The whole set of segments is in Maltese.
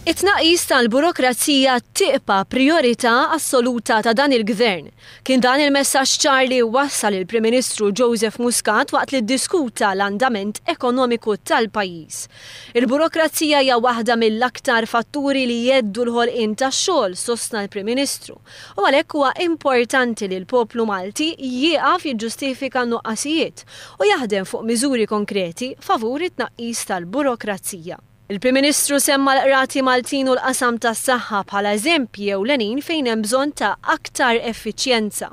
It-tnaqqis tal-burokrazija tibqa' prijorità assoluta ta' dan il-Gvern. Kien dan il-messaġġ ċar li wassal il-Prim Ministru Joseph Muscat waqt li ddiskuta l-andament ekonomiku tal-pajjiż. Il-burokrazija hija waħda mill-aktar fatturi li jheddu l-ħolqien tax-xogħol, sostna l-Prim Ministru, u għalhekk huwa importanti li l-poplu Malti jieqaf jiġġustifika n-nuqqasijiet u jaħdem fuq miżuri konkreti favur it-tnaqqis tal-burokrazija. Il-Prim Ministru semma l-qrati Maltin u l-qasam tas-saħħa bħala eżempji ewlenin fejn hemm bżonn ta' aktar effiċjenza.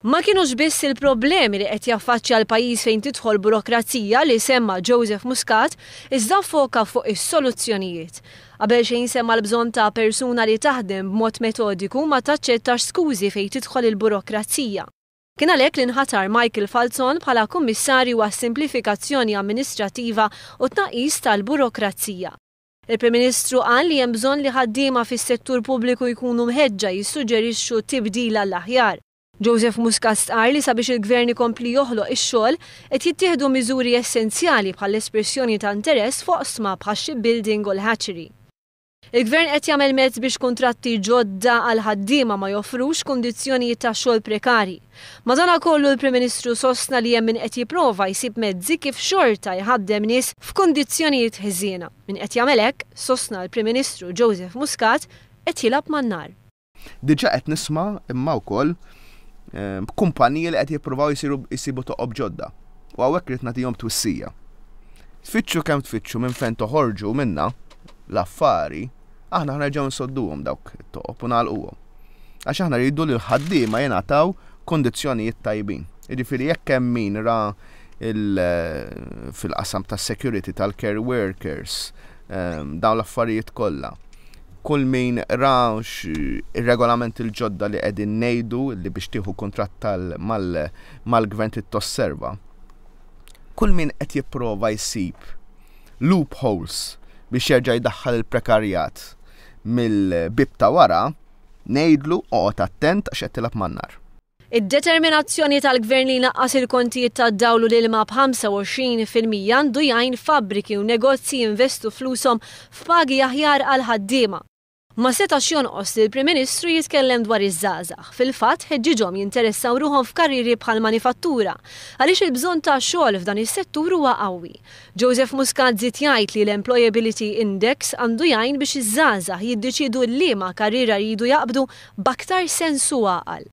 Ma kinux biss il-problemi li qed jaffaċċja l-pajjiż fejn tidħol burokrazija li semma Joseph Muscat, iżda ffoka fuq is-soluzzjonijiet. Qabel xejn semma l-bżonn ta' persuna li taħdem b'mod metodiku u ma taċċettax skużi fejn tidħol il-burokrazija. Kien għalhekk li nħatar Michael Falzon bħala Kummissarju għas-Simplifikazzjoni Amministrattiva u t-Tnaqqis tal-Burokrazija. Il-Prim Ministru qal li hemm bżonn li ħaddiema fis-settur pubbliku jkunu mħeġġa jissuġġerixxu tibdil għall-aħjar. Joseph Muscat stqarr li sabiex il-Gvern ikompli joħloq ix-xogħol, qed jittieħdu miżuri essenzjali bħall-espressjoni ta' interess f'oqsma bħax-shipbuilding u l-hatchery. Il-Gvern qed jagħmel mezz biex kuntratti ġodda għall-ħaddiema ma joffrux kundizzjonijiet ta' xogħol prekarji. Madanakollu l-Prim Ministru sostna li hemm min qed jipprova jsib mezzi kif xorta jħaddem nies f'kundizzjonijiet ħżiena. Min qed jagħmel hekk, sostna l-Prim Ministru Joseph Muscat, qed jilgħab man-nar. Diġà qed nisma' imma wkoll kumpaniji li qed jippruvaw jsiru jsibu toqob ġodda. U hawnhekk irid nagħtihom twissija. Tfittxu kemm tfittxu minn fejn toħorġu minna l-affari, aħna ħnerġgħu nsodduhom dawk it-toqob u nagħlquhom. Għax aħna rridu li l-ħaddiema jingħataw kundizzjonijiet tajbin. Jiġifieri jekk hemm min ra fil-qasam tas-security tal-care workers, dawn l-affarijiet kollha. Kull min ra ir-regolamenti l-ġodda li qegħdin ngħidu li biex tieħu kuntratt mal-gvern trid tosserva. Kull min qed jipprova jsib loopholes biex jerġa' jdaħħal il-prekarjat mill-bieb ta' wara, ngħidlu oqgħod attent għax qed tilgħab man-nar. Id-determinazzjoni tal-Gvern li jnaqqas il-kontijiet tad-dawl u l-ilma b'25% għandu jgħin fabbriki u negozji jinvestu flushom f'pagi aħjar għall-ħaddiema. Ma setax jonqos li l-Prim Ministru jitkellem dwar iż-żgħażagħ. Fil-fatt, ħeġġiġhom jinteressaw ruħhom f'karrieri bħall-manifattura, għaliex il-bżonn ta' xogħol f'dan is-settur huwa qawwi. Joseph Muscat żied jgħid li l-Employability Index għandu jgħin biex iż-żgħażagħ jiddeċiedu liema karriera jridu jaqbdu b'aktar sens u għaqal.